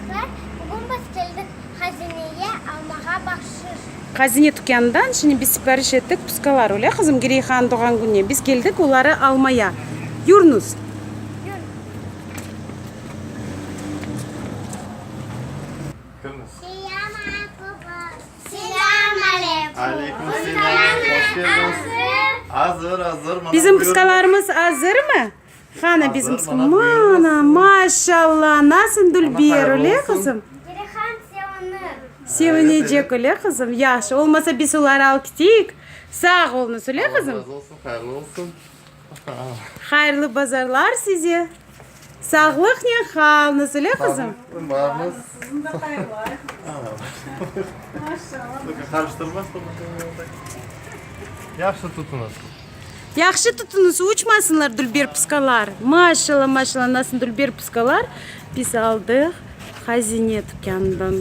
Uşaqlar, bugün biz keldik hazineye almağa bahşış. Hazine tükânından şimdi biz sipariş ettik puskalar, öyle qızım, Gireyhan doğğan kününe biz keldik oları almaya. Yürüñiz. Yür. Bizim puskalarımız azırmı? Qana bizim puska? Mana, maşallah, nasıl dülber, öyle qızım? Sevinecek, öyle qızım? Yahşı, olmasa biz oları alıp keteyik. Sağ oluñız, öyle qızım? Hayırlı bazarlar size. Sağlıqnen qalıñız, öyle qızım? Yahşı tutuñız, uçmasınlar dülber puskalar. Maşallah, maşallah, nasıl dülber puskalar biz aldıq Hazine tükânından.